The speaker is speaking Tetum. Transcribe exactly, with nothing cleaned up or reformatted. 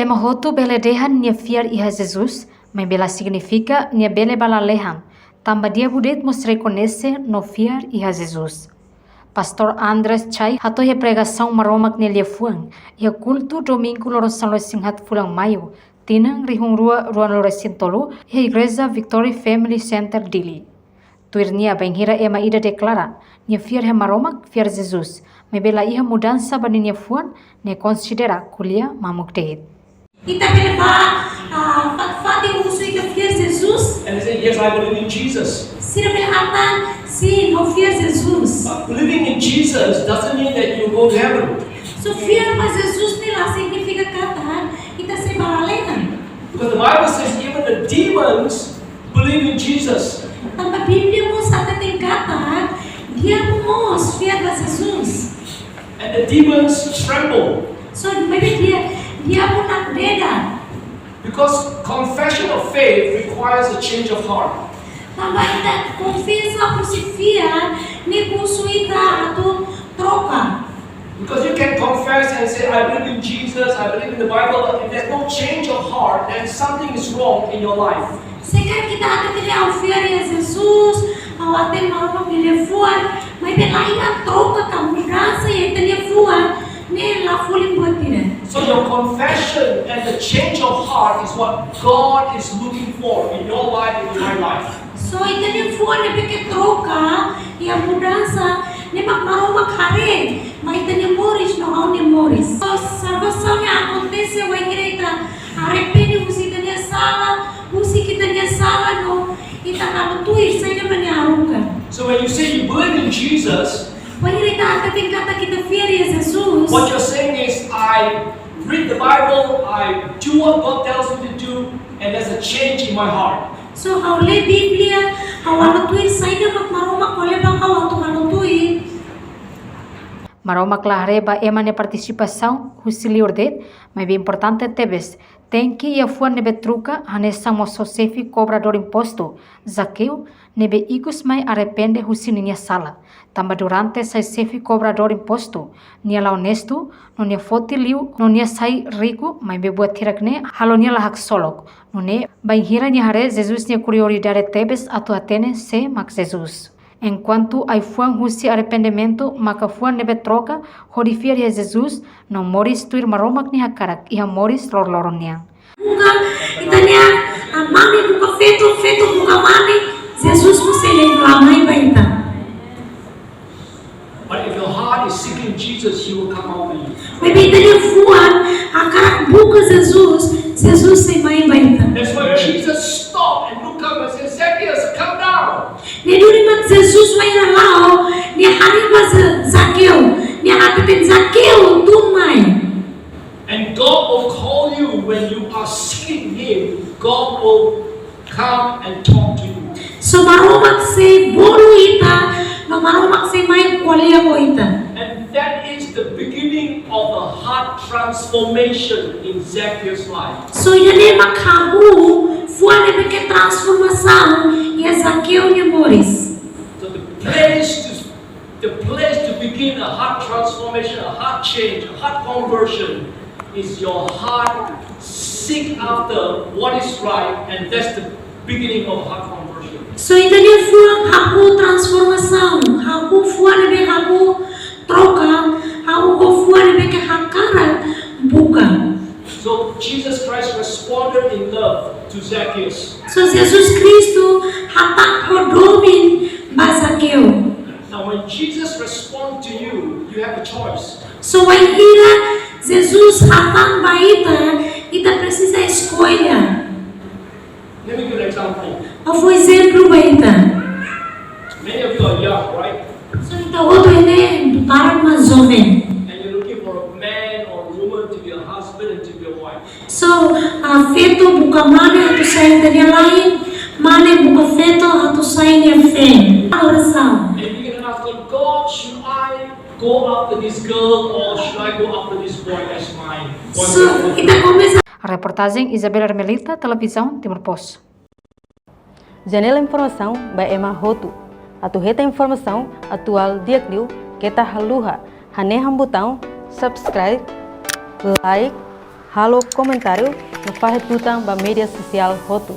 Ema hotu bele dehan nia fiar iha Jesus, maibé la signifika nia bele ba lalehan, tanba di'ak de'it mós rekoñese no fiar iha Jesus. Pastór Andres Chai hato'o iha pregasaun Maromak nia liafuan iha kultu Domingu loron sanulu-resin-haat fulan Maiu, tinan rihun rua ruanulu-resin-tolu, iha Igreja Victory Family Center Dili. Tuir nia, bainhira ema ida deklara nia fiar iha Maromak, fiar Jesus, maibé la iha mudansa ba ninia fuan, nia konsidera ko'alia mamuk de'it. Ita bele ba, ah, fatin-fatin husu ita fiar Jesus. And they say, "Yes, I believe in Jesus." Sira bele hatán, "Sin, ha'u fiar Jesus." But believing in Jesus doesn't mean that you go to heaven. So fiar ba Jesus ne'e la signifika katak ita sei ba lalehan. Because the Bible says even the demons believe in Jesus. Tanba Bíblia mós hateten katak diabu mós fiar ba Jesus. And the demons tremble. So maibé dia, diabu nakdedar. Because confession of faith requires a change of heart. Tanba ita konfesa husi fiar ne'e husu ita atu troka. Because you can confess and say, "I believe in Jesus, I believe in the Bible," but if there's no change of heart, then something is wrong in your life. Se karik ita hateten ha'u fiar iha Jesus, ha'u hatene Maromak nia liafuan, maibé la iha troka ka mudansa iha ita-nia fuan, ne'e la folin buat ida. So your confession and the change of heart is what God is looking for in your life and in my life. So ita-nia fuan ne'ebé ke troka, iha mudansa, ne'e mak Maromak haree ba ita-nia moris no ha'u-nia moris. So salvasaun ne'e akontese wainhira ita arrepende husi ita-nia sala, husik ita-nia sala no ita halo tuir saida mak nia haruka. So when you say you believe in Jesus, wainhira ita hateten katak ita fiar iha Jesus, what you're saying is, "I read the Bible, I do what God tells me to do, and there's a change in my heart." So ha'u lee Bíblia, ha'u halo tuir saida mak Maromak ko'alia ba ha'u atu halo tuir. Maromak la haree ba ema nia partisipasaun husi liur de'it, maibé importante tebes, tenke iha fuan ne'ebé troka, hanesan mós ho xefe kobradór impostu, Zakeu, ne'ebé ikus mai arrepende husi ninia sala. Tanba durante sai xefe kobradór impostu, nia la onestu, no nia foti liu, no nia sai riku, maibé buat hirak ne'e halo nia la haksolok. Nune'e, bainhira nia haree Jesus nia kuriosidade tebes atu hatene sé mak Jesus. Enkuantu ai-fuan husi arrependimentu maka fuan ne'ebé troka hodi fiar iha Jesus no moris tuir Maromak nia hakarak iha moris loroloron nian. Buka ita-nia, ah, mane buka feto, feto buka mane, Jesus mós sei la mai ba ita. But if your heart is seeking Jesus, he will come out to you. Maibé ita-nia fuan hakarak buka Jesus, Jesus sei mai ba ita. That's why Jesus stopped and looked up and said, "Zacchaeus, come down." Ne'e duni mak Jesus mai iha la'o, nia haree ba Za-, Zakeu, nia hateten, "Zakeu, tun mai." And God will call you when you are seeking Him. God will come and talk to you. So Maromak sei bolu ita, no Maromak sei mai ko'alia ho ita. And that is the beginning of a heart transformation in Zacchaeus' life. So ida-ne'e mak hahú fuan ne'ebé ke transformasaun iha Zakeu nia moris. So the place to, the place to begin a heart transformation, a heart change, a heart conversion is your heart seek after what is right, and that's the beginning of heart conversion. So ita-nia fuan hahú transformasaun, hahú fuan ne'ebé hahú troka, hahú ho fuan ne'ebé ke hakarak buka. So Jesus Christ responded in love to Zacchaeus. So Jesus Kristu hatán ho domin ba Zakeu. Now, when Jesus responds to you, you have a choice. So wainhira Jesus hatán ba ita, ita presiza eskolla. Let me give an example. Ha'u fó ezemplu ba ita. Many of you are young, right? So ita hotu iha ne'e, ita barak mak joven. And you're looking for a man or a woman to be a husband and to be a wife. So, ah, feto buka mane atu sai ita-nia la'en, mane buka feto atu sai nia feen. Orasaun. And you can ask God, "God, should I go after this girl or should I go after this boy as my boyfriend?" So, ita komesa. Reportajen Isabel Ermelita, Televizaun Timor Post. Janela informasaun ba ema hotu. Atu hetan informasaun atuál di'ak liu keta haluha hanehan butaun subscribe, like, halo komentáriu no fahe tutan ba média sosiál hotu.